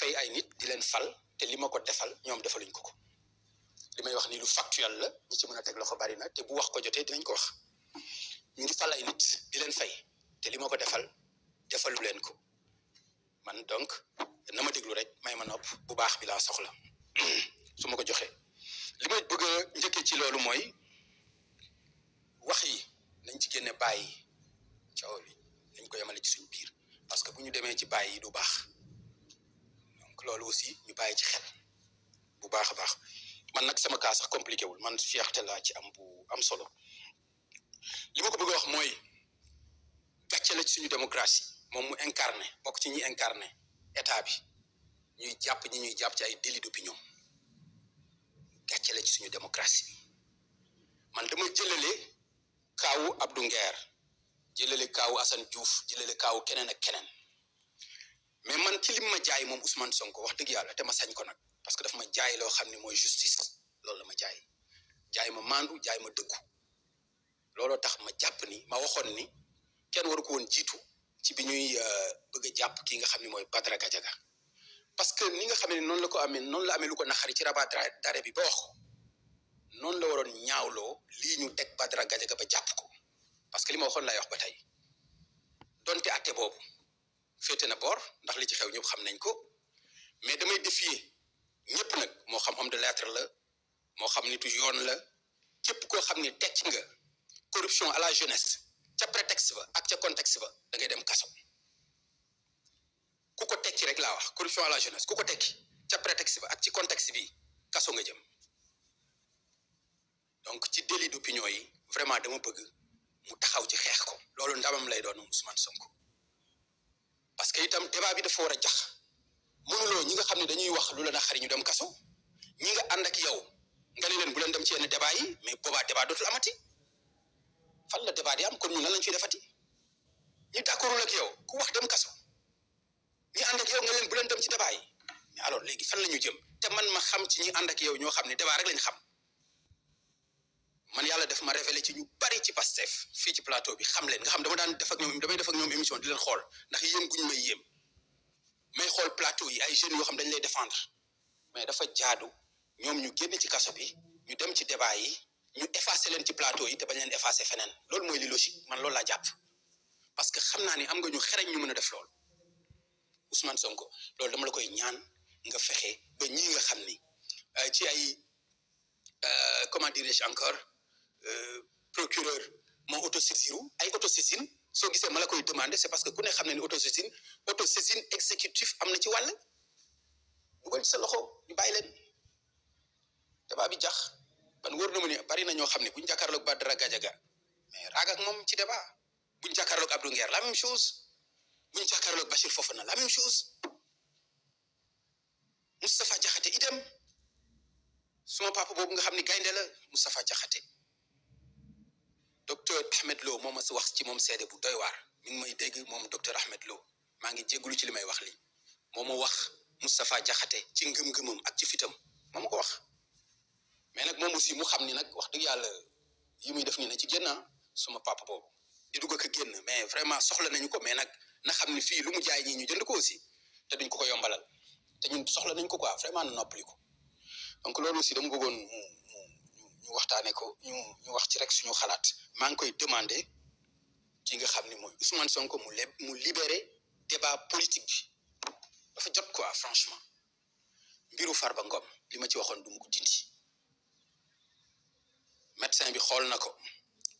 fay ay nit di leen fal te li ma ko defal ñoom defaluñ ko li may wax ni lu factuel la ñi ci mën a teg loxo bari na te bu wax ko jotee dinañ ko wax ñu ngi fal ay nit di leen fay te li ma ko defal defalu leen ko man donc na ma déglu rek may ma nopp bu baax bi laa soxla su ma ko joxee li may bëgg a njëkkee ci loolu mooy wax yi nañ ci génne bàyyi coow li nañ ko yemale ci suñu biir parce que bu ñu demee ci bàyyi yi du baax donc loolu aussi ñu bàyyi ci xel bu baax a baax man nag sama cas sax compliqué wul man fierté laa ci am bu am solo li ma ko bëgg a wax mooy gàcce la ci suñu démocratie moom mu incarné bokk ci ñi incarné état bi ñuy jàpp ñuy jàpp ci ay délit d'opinion gàcce la ci suñu démocratie man dama jëlale kaawu Abdou Nguer jëlale kaawu Assane Diouf jëlale kaawu keneen ak keneen mais man ci lim ma jaay moom Ousmane Sonko wax dëgg yàlla te ma sañ ko nag parce que daf ma jaay loo xam ne mooy justice loolu la ma jaay ma maandu jaay ma dëggu looloo tax ma jàpp ni ma waxoon ni kenn waru ko woon jiitu ci bi ñuy bëgg a jàpp kii nga xam ne mooy Badara Gadiaga parce que ni nga xam ne noonu la ko amee noonu la amee lu ko naxari ci rabat d'arrêt bi ba wax ko noonu la waroon ñaawloo lii ñu teg Badara Gadiaga ba jàpp ko parce que li ma waxoon laay wax ba tey donte atte boobu féete na boor ndax li ci xew ñëpp xam nañ ko mais damay défier ñëpp nag moo xam homme de lettre la moo xam nitu yoon la képp koo xam ne tekki nga corruption à la jeunesse ca prétexte ba ak ca contexte ba da ngay dem kaso ku ko tekki rek laa wax corruption à la jeunesse ku ko tekki ca prétexte ba ak ci contexte bi kaso nga jëm donc ci délit d'opinion yi vraiment dama bëgg mu taxaw ci xeex ko loolu ndamam lay doon Ousmane Sonko parce que itam débat bi dafa war a jax mënuloo ñi nga xam ne dañuy wax lu la na xari ñu dem kaso ñi nga ànd ak yow nga ne leen bu leen dem ci yenn débat yi mais boobaa débat dootul amati fan la débat di am kon ñun lan lañ fiy defati ñu d'accordul ak yow ku wax dem kaso ñi ànd ak yow nga leen bu leen dem ci débat yi mais alors léegi fan la ñu jëm te man ma xam ci ñi ànd ak yow ñoo xam ne débat rek lañ xam man yàlla def ma révélé ci ñu bari ci Pastef fii ci plateau bi xam leen nga xam damay def ak ñoom émission di leen xool ndax yéem guñ may yéem may xool plateau yi ay jeunes yoo xam dañ lay défendre mais dafa jaadu ñoom ñu génn ci kaso bi ñu dem ci débat yi ñu effacer leen ci plateau yi te bañ leen effacer feneen loolu mooy li logique man loolu laa jàpp parce que xam naa ni am nga ñu xereñ ñu mën a def loolu Ousmane Sonko loolu dama la koy ñaan nga fexe ba ñii nga xam ni ci ay comment dirais-je encore procureur moo autosaisiru ay autosaisine soo gisee ma la koy demander c'est parce que ku ne xam ne ni autosaisine exécutif am na ci wàll dugal ci sa loxo ñu bàyyi leen débat bi jax man wóor na mu ne bari na ñoo xam ne buñ jàkkaarloog Badara Gadiaga mais raag ak moom ci débat buñ jàkkaarloog Abdou Nguer la même chose buñ jàkkaarloog Bachir Fofana la même chose Moustapha Diakhaté idem suma papa boobu nga xam ne gaynde la Moustapha Diakhaté docteur Ahmed Lo moo ma si wax ci moom seede bu doy waar mi ngi may dégg moom docteur Ahmed Lo maa ngi jéggulu ci li may wax li moo ma wax Moustapha Diakhaté ci ngëm-ngëmam ak ci fitam moo ma ko wax mais nag moom aussi mu xam ni nag wax dëgg yàlla yi muy def nii na ci génn suma papa boobu di dugg ak génn mais vraiment soxla nañu ko mais nag na xam ni fii lu mu jaay ñii ñu jënd ko aussi te duñ ko yombalal te ñun soxla nañ ko quoi vraiment na noppali ko donc loolu aussi dama bëggoon ñu waxtaane ko ñu wax ci rek suñu xalaat maa ngi koy demander ki nga xam ni mooy Ousmane Sonko mu libérer débat politique bi dafa jot quoi franchement mbiru Farba Ngom li ma ci waxoon du ma ko dindi médecin bi xool na ko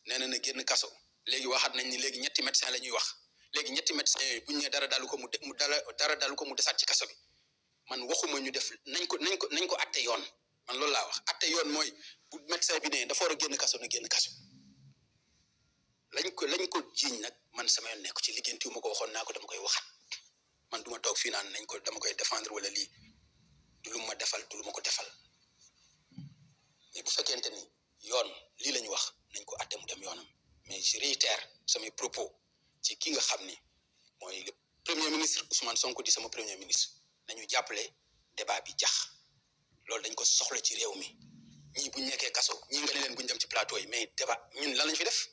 nee na génn kaso léegi waxaat nañ ni léegi ñetti médecin la ñuy wax léegi ñetti médecin yooyu buñ ne dara dalu ko mu desaat ci kaso bi man waxuma ñu def nañ ko atte yoon man loolu laa wax atte yoon mooy bu médecin bi ne dafa war a génn kaso na génn kaso lañ ko jiiñ nag man sama yoon nekk ci liggéeyantu ma ko waxoon naa ko dama koy waxat man duma toog fii naan dama koy défendre wala lii du lu ma defal du lu ma ko defal mais bu fekkente ni yoon lii la ñu wax nañ ko atte mu dem yoonam mais je réitère samay propos ci ki nga xam ni mooy le premier ministre Ousmane Sonko di sama premier ministre nañu jàppale débat bi jax loolu dañ ko soxla ci réew mi ñii buñ nekkee kaso ñii nga ne leen buñ dem ci plateau yi mais débat ñun lan lañ fi def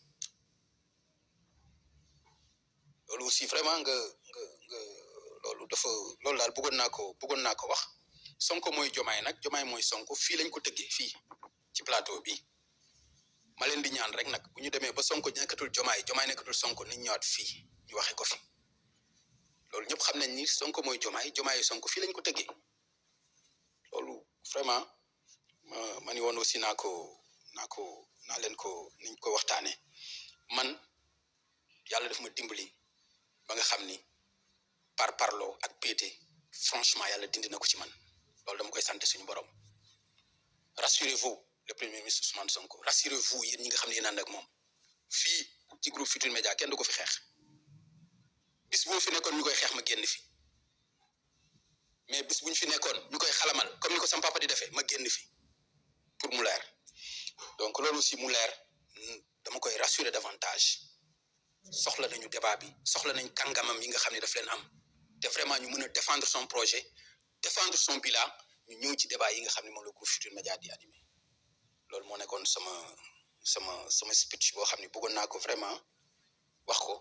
loolu aussi vraiment nga loolu dafa loolu daal bëggoon naa ko wax Sonko mooy Jomaay nag Jomaay mooy Sonko fii lañ ko tëggee fii ci plateau bi ma leen di ñaan rek nag bu ñu demee ba Sonko nekkatul Jomaay nekkatul Sonko nañ ñëwaat fii ñu waxee ko fi loolu ñëpp xam nañ ni Sonko mooy Jomaay Sonko fii lañ ko tëggee loolu vraiment ma ni woon aussi naa leen ko niñ ko waxtaanee man yàlla daf ma dimbali ba nga xam ni parloo ak péete franchement yàlla dindi na ko ci man loolu dama koy sant suñu borom rassurez-vous le premier ministre Ousmane Sonko rassurez-vous yéen ñi nga xam ne yéen ànd ak moom fii ci groupe Futurs Médias kenn du ko fi xeex bis bu mu fi nekkoon ñu koy xeex ma génn fi mais bis bu ñu fi nekkoon ñu koy xalamal comme ni ko sama papa di defee ma génn fi pour mu leer donc loolu aussi mu leer dama koy rassurer davantage soxla nañu débat bi soxla nañ kàngamam yi nga xam ne daf leen am te vraiment ñu mën a défendre son projet défendre son bilan ñu ñëw ci débat yi nga xam ne moom la groupe Futurs Médias di animé loolu moo nekkoon sama speech boo xam ne bëggoon naa ko vraiment wax ko